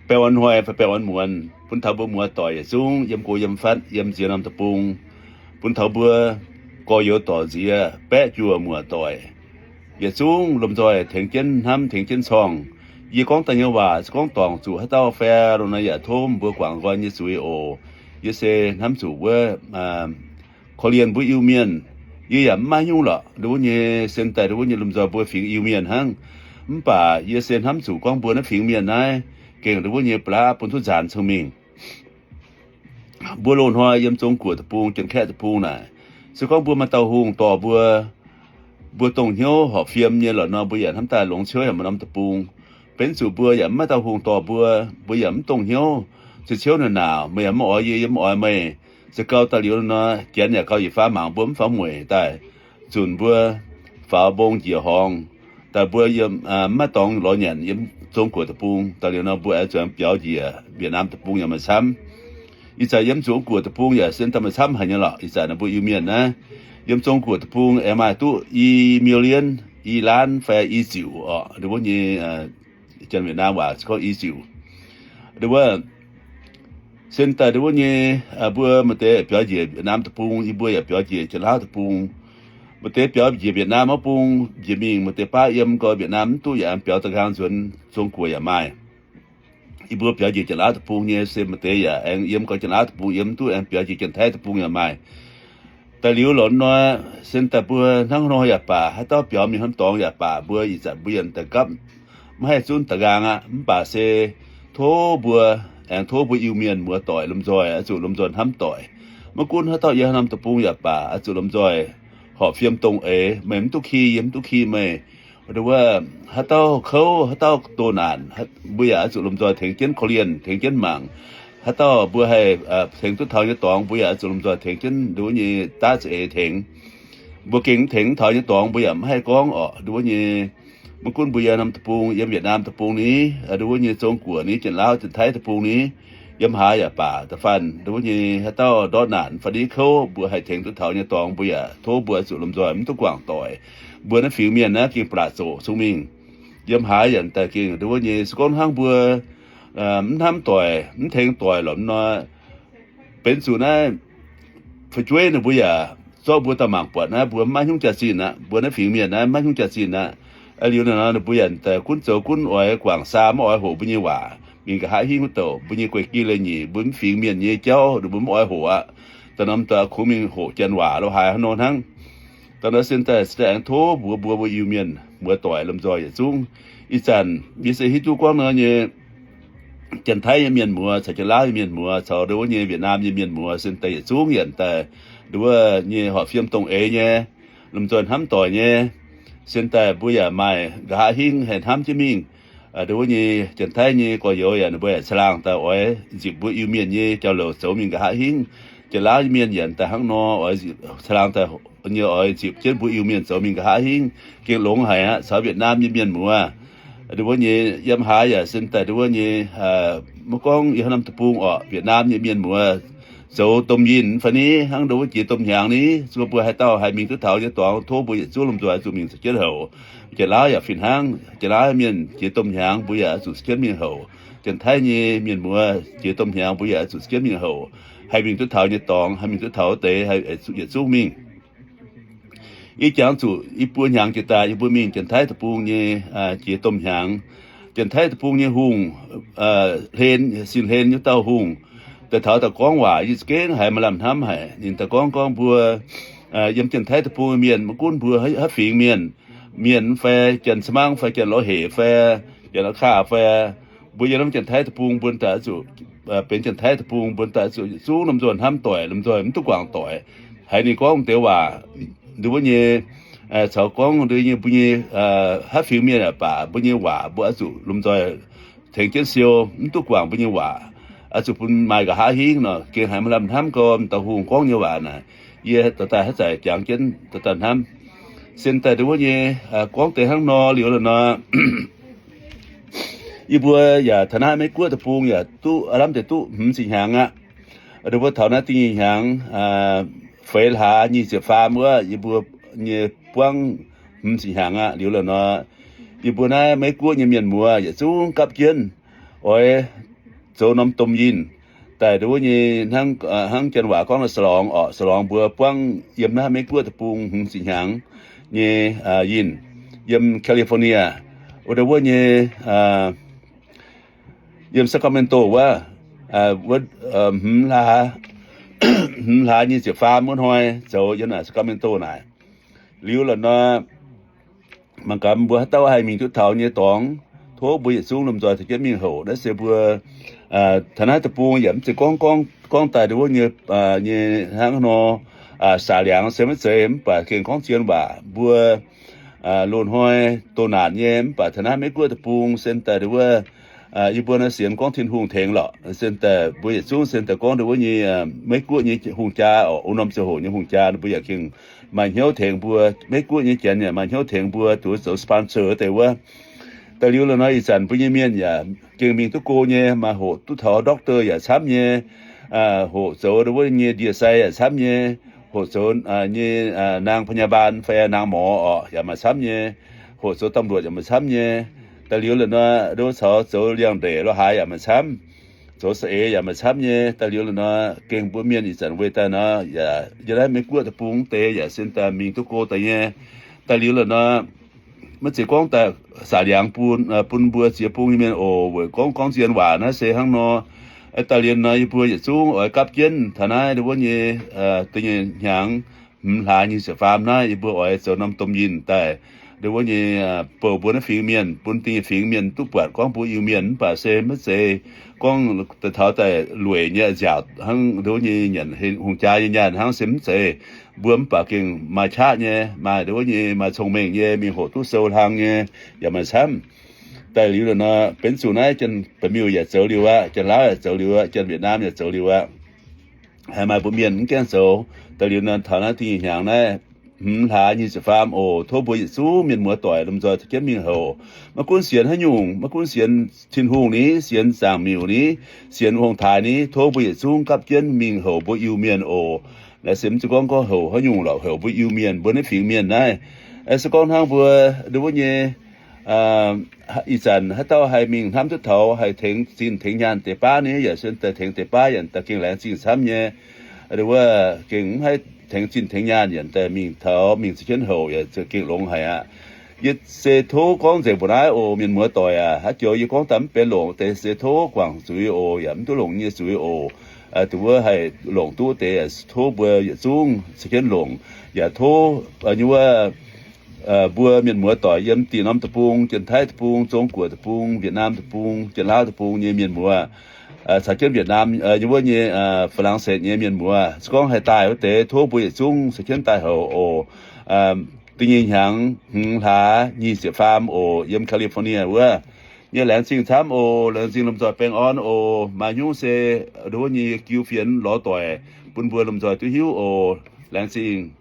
Baengh orn hnoi fai baengh orn muonz bun taux mbuo muoz-doic yietc zungv yiem go yiem fatv, yiem nziex norm deic-bung, bun taux mbuo gorx-youz dorc nziex, baeqv juoh muoz-doic yietc zungv lomh nzoih tengx jienv hnamv, tengx jienv corngh. Yie gorngv daaih nyei waac se gorngv dorngc zuqc haaix dauh fair longx nor yaac tov mbuo guangc nqoi nyei zuiz oc. Yie se hnamv zuqc wuov korv-lienh mbuo Iu-Mienh. Yie yaac mv maaih nyungc lorqc, nduov wuov nyei sen daaih nduov wuov nyei lomh nzoih mbuo fingx Iu-Mienh hnangv. Mv baac yie se hnamv zuqc gorngv mbuo naaiv fingx mienh naaiv gengh nduov wuov nyei ba'laqv bun duqv nzaanx cong-mengh. Mbuo loz-hnoi yiem Zong-Guoqv deic-bung, Janx-Kaeqv deic-bung naaic, se gorngv mbuo maaih dauh hungh dorh mbuo, mbuo dongh hnyouv horpc fiem nyei lorqc nor, mbuo yaac hnamv daaih longx ciouv yaac maaih norm deic-bung. Benx zuqc mbuo yaac mv maaih dauh hungh dorh mbuo, mbuo yaac mv dongh hnyouv, se ciouv naaic naauc, meih yaac mv oix yie, yie mv oix meih. Se gau daaih liuz nor, Janx yaac gauh yietc faam mangc mbuo mv faaux mueic daaih, zunc mbuo faaux mbong njiec horngz daaih, mbuo yiem mv maaih dorngx lorz nyanc yiem Zong-Guoqv deic-bung daaih liuz nor, mbuo aengx zuqc biaux njiec Việt Nam deic-bung yaac maaih camv. Ih zanc yiem Zong-Guoqv deic-bung yaac sen daaih maaih camv haic nyei lorqc. Ih zanc naaiv mbuo Iu-Mienh naaiv yiem Zong-Guoqv deic-bung aengx maaih duqv i million, i ล้าน fai i ziepc orqc, nduov wuov nyei, Janx-Việt Nam waac gorngv i ziepc. Nduov wuov, sen daaih nduov wuov nyei, mbuo maaih deix biaux njiec Việt Nam deic-bung, yie mbuo yaac biaux njiec Janx-Lauv deic-bung. Maaih deix biaux njiec Việt Nam wuov bung njiec mingh, maaih deix baav yiem gau Việt Nam mv duqv yaac aengx biaux da'nqaang nzuonx Zong-Guoqv yaac maaih. Yie mbuo biaux njiec Janx-Lauv deic-bung nyei se maaih deix yaac aengx yiem gau Janx-Lauv deic-bung yiem mv duqv aengx biaux njiec Janx-Taiv deic-bung yaac maaih. Daaih liuz lorqc nor, sen daaih mbuo hnangv nor yaac baac, haaix dauh biaux mingh hnamv dorngx yaac baac, mbuo ih zanc mbuo yaac daaih gapv maiv haih zunv da'nqaang aqv. Mv baac se tov mbuo, aengx tov mbuo Iu-Mienh muoz-doic lomh nzoih oix zuqc lomh nzoih hnamv doic. Maiv gunv haaix dauh yiem haaix norm deic-bung yaac baac, oix zuqc lomh nzoih horpc fiem dongh eix. Meih mv duqv ki, yie mv duqv ki meih. Nduov wuov, haaix dauh kouv, haaix dauh doh naanc, mbuo yaac oix zuqc lomh nzoih tengx jienv korv-lienh, tengx jienv mangc. Haaix dauh mbuo haih tengx duqv taux nyei dorngx, mbuo yaac oix zuqc lomh nzoih tengx jienv nduov wuov nyei daav za'eix tengx. Mbuo gengh mv tengx mv taux nyei dorngx, mbuo yaac mv haih gorngv orqc. Nduov wuov nyei, maiv gunv mbuo yiem norm deic-bung, yiem Việt Nam deic-bung ni, nduov wuov nyei Zong-Guoqv ni, Janx-Lauv, Janx-Taiv deic-bung ni, yiem haaix yaac baac, da'faanh nduov wuov nyei haaix dauh ndortv naanc fai ni kouv, mbuo haih tengx duqv taux nyei dorngx, mbuo yaac tov mbuo oix zuqc lomh nzoih mv duqv guangc doic. Mbuo naaiv fingx mienh naaiv gengh ba'laqc zoqc cong-mengh. Yiem haaix yaac daaih gengh nduov wuov nyei, se gorngv hnangv mbuo mv hnamv doic, mv tengx doic lorqc nor, benx zuqc naaiv fu'jueiv ninh mbuo yaac zorqv mbuo daaih mangc buatc naaiv mbuo maiv nyungc jaax-zinh aqv. Mbuo naaiv fingx mienh naaiv maiv nyungc jaax-zinh aqv. Liuz naaic nor ninh mbuo yaac daaih gunv zoux gunv oix guangc saa, maiv oix hoqc mbuo nyei waac mingh nqa'haav hingv wuov douc. Mbuo nyei guei-gi leiz-nyeic, mbuo mv fingx mienh nyei jauv ninh mbuo maiv oix hoqc aqv. Da'faanh norm daaih kungx mingh hoqc janx waac lo haaix hnangv nor hnangv. Da'faanh nor sin daaih, sin daaih aengx tov mbuox mbuo, mbuo Iu-Mienh muoz-doic lomh nzoih yietc zungv. Ih zanc yie se hiuv duqv gorngv nor nyei, Janx-Taiv nyei mienh muoz caux Janx-Lauv nyei mienh muoz caux nduov wuov nyei Việt Nam nyei mienh muoz sin daaih yietc zungv yaac daaih nduov wuov nyei horpc fiem dongh eix nyei, lomh nzoih hnamv doic nyei. Sin daaih mbuo yaac maaih nqa'haav hingv haih hnamv jienv mingh. Nduov wuov nyei Janx-Taiv nyei gorx-youz yaac ninh mbuo yaac caangh laangh daaih oix nzipc mbuo Iu-Mienh nyei jauv-louc zoux mingh nqa'haav hingv. Janx-Lauv nyei mienh yaac daaih hnangv nor oix caangh laangh daaih nyei oix nzipc jienv mbuo Iu-Mienh zoux mingh nqa'haav hingv. Gengh longx haic aqv caux Việt Nam nyei mienh muoz. Nduov wuov nyei yiem haaix yaac sin daaih nduov wuov nyei, maiv gorngv yiem haaix norm deic-bung orqc, Việt Nam nyei mienh muoz zoux domh yinh fai ni, hnangv nduov wuov jiex domh hnyangx ni, zungv mbuo haaix dauh haih mingh duqv taux nyei dorngx, tov mbuo yietc zungv lomh nzoih zuqc mingh caux jienv houc. Janx-Lauv yaac fih hnangv, Janx-Lauv mienh jiex domh hnyangx mbuo yaac zuqc caux jienv mingh houc. Janx-Taiv nyei mienh muoz jiex domh hnyangx mbuo yaac zuqc caux jienv mingh houc. Haih mingh duqv taux nyei dorngx, haih mingh duqv taux wuov deix, haih yietc zungv mingh. Yie jangx zuqc yie mbuo hnyangx jiex daaih yie mbuo mingh Janx-Taiv deic-bung nyei jiex domh hnyangx. Janx-Taiv deic-bung nyei hungh hlen, sin hlen nyei dauh hungh daaih taux daaih gorngv waac, yie za'gengh haiz maaih lamh hnamv haic. Ninh daaih gorngv gorngv mbuo yiem Janx-Taiv deic-bung mienh, maiv gunv mbuo haaix fingx mienh, mienh fai janx-ca'mangv fai janx-lorqc hec fai janx-la'kaav fai, mbuo yiem naaiv Janx-Taiv deic-bung mbuo daaih zuqc benx Janx-Taiv deic-bung mbuo daaih zuqc yietc zungv lomh nzoih hnamv doic, lomh nzoih mv duqv guangc doic. Haiz ninh gorngv deix waac, nduov wuov nyei, caux gorngv nduov nyei mbuo nyei haaix fingx mienh yaac baac, mbuo nyei waac mbuo oix zuqc lomh nzoih tengx jienv siou, mv duqv guangc mbuo nyei waac. Oix zuqc bun maaih nqa'haav hingv nor, gengh haiz maaih lamh hnamv gormx dauh hungh gorngv nyei waac naaic. Yie dorh daaih haaix zanc jangx jienv dorh daaih hnamv. Sin daaih nduov wuov nyei gorngv deix hnangv nor liuz lorqc nor, yie mbuo yaac taux naaiv Meiv Guoqv deic-bung yaac duqv aav lamh deix duqv hmz ziepc hnyangx aqv. Nduov mbuo taux naaiv da'nyeic hnyangx feix hlaax nyic ziepc faam wuov, yie mbuo nyei buangv hmz ziepc hnyangx aqv. Liuz lorqc nor, yie mbuo naaiv Meiv Guoqv nyei mienh muoz yietc zungv gapv jienv oix zoux norm domh yinh daaih ndon wuov nyei, hnangv, hnangv janx waac gorngv สลอง orqc, สลอง mbuo buangv yiem naaiv Meiv Guoqv deic-bung hmz ziepc hnyangx nyei yinh yiem California, wuov ndon wuov nyei, yiem Sacramento wuov, hmz hlaax, hmz hlaax nyic ziepc faam wuov hnoi zoux yiem naaic Sacramento naaic. Liuz lorqc nor, mangc gaax mbuo haaix dauh haih mingh duqv taux nyei dorngx, tov mbuo yietc zungv lomh nzoih taux jienv mingh houc. Naaiv se mbuo taux naaiv deic-bung yaac mv zeiz gorngv, gorngv, gorngv daaih ndon wuov nyei, nyei hnangv nor, saax liangx se maiv zeiz, mv baac gengh gorngv zien waac. Mbuo loz-hnoi doh naanc nyei, mv baac taux naaiv Meiv Guoqv deic-bung se daaih ndon wuov, yie mbuo naaiv sienx gorngv Tin-Hungh tengx lorqc, se daaih mbuo yietc zungv se daaih gorngv ndon wuov nyei, Meiv Guoqv nyei hungh jaa orqc, wuov norm ziangh hoc nyei hungh jaa, ninh mbuo yaac gengh maaih hnyouv tengx mbuo. Meiv Guoqv nyei janx yaac maaih hnyouv tengx mbuo, duqv zoux sponsor deix wuov. Daaih liuz lorqc nor, ih zanc mbuo nyei mienh yaac gengh mingh duqv go nyei, maaih hoqc duqv taux doctor yaac camv nyei, hoqc zoux ndon wuov nyei ndie-sai yaac camv nyei, hoqc zoux nyei นางพยาบาล fai นางหมอ orqc yaac maaih camv nyei, hoqc zoux ตำรวจ yaac maaih camv nyei. Daaih liuz lorqc nor, ndon caux zoux liangx-ndeic lo haaix yaac maaih camv, zoux saeng-eix yaac maaih camv nyei. Daaih liuz lorqc nor, gengh mbuo mienh ih zanc weic daaih nor yaac yiem naaiv Meiv Guoqv deic-bung deix yaac se daaih mingh duqv go daaih nyei. Daaih liuz lorqc nor, maiv zeiz gorngv daaih saax liangx bun, bun mbuo ziex bung nyei mienh oc. Weic gorngv, gorngv zien waac naaiv se hnangv nor, daaih liuz nor yie mbuo yietc zungv oix gapv jienv taux naaiv ndon wuov nyei, da'nyeic hnyangx, hmz hlaax nyic ziepc faam naaiv yie mbuo oix zoux norm domh yinh daaih ndon wuov nyei, bouh mbuo naaiv fingx mienh, bun da'nyeic fingx mienh duqv buatc gorngv mbuo Iu-Mienh mv baac se maiv zeiz gorngv daaih taux daaih lueic nyei nziaauc hnangv ndon wuov nyei nyanc hungh jaa nyei nyaanh hnangv, se mv zeiz. Mbuo mv baac gengh maaih qaqv nyei, maaih ndon wuov nyei, maaih cong-mengh nyei, mingh hoqc duqv sou hlang nyei yaac maaih camv. Daaih liuz lorqc nor, benx zuqc naaiv Janx-Baeqc Miuh yaac zoux liuz aqv, Janx-Laauv yaac zoux liuz aqv, Janx-Wietc^naam yaac zoux liuz aqv. Haiz maaih mbuo mienh mv gaengh zoux. Daaih liuz nor, taux naaiv da'nyeic hnyangx naaiv, hmz hlaax nyic ziepc faam oc, tov mbuo yietc zungv mienh muoz-doic lomh nzoih taux jienv mingh houc. Maiv gunv sienx haaix nyungc, maiv gunv sienx Tin-Hungh ni, sienx zaangc miuc ni, sienx ong-taaix ni, tov mbuo yietc zungv gapv jienv mingh houc mbuo Iu-Mienh oc. Naaiv se mv zeiz gorngv, gorngv houc haaix nyungc lorqc, houc mbuo Iu-Mienh, mbuo naaiv fingx mienh naaiv. Se gorngv hnangv mbuo ndon wuov nyei, ih zanc haaix dauh haih mingh hnamv duqv taux haih tengx zinh tengx nyaanh deix baav ni, yaac se daaih tengx deix baav yaac daaih gengh laengz zingh camv nyei. Ndon wuov gengh mv haih tengx zinh tengx nyaanh yaac daaih mingh taux, mingh caux jienv houc yaac gengh longx haic aqv. Yie se tov gorngv nzengc mbuo naaiv oc, mienh muoz-doic aac. Haaix joux yie gorngv daaih mv benx longc deix se tov guangc zuiz oc, yaac mv duqv longc nyei zuiz oc. Dongh wuov haih longc duqv deix, tov mbuo yietc zungv caux jienv longc. Yaac tov nyei wuov mbuo mienh muoz-doic yiem dinh norm deic-bung, Janx-Taiv deic-bung, Zong-Guoqv deic-bung, Wietc-Naam deic-bung, Janx-Laauv deic-bung nyei mienh muoz, caux jienv Wietc-Naam nyei wuov nyei, Faa^lang^setv nyei mienh muoz, se gorngv haih daaih wuov deix, tov mbuo yietc zungv caux jienv daaih houc oc. Da'nyeic hnyangx hmz hlaax nyic ziepc faam oc, yiem California wuov. Yie laengz zingh camv oc. Laengz zingh lomh nzoih baengh orn oc. Maaih nyungc se ndon wuov nyei jiu fienx lorz doic bun mbuo lomh nzoih duqv hiuv oc. Laengz zingh.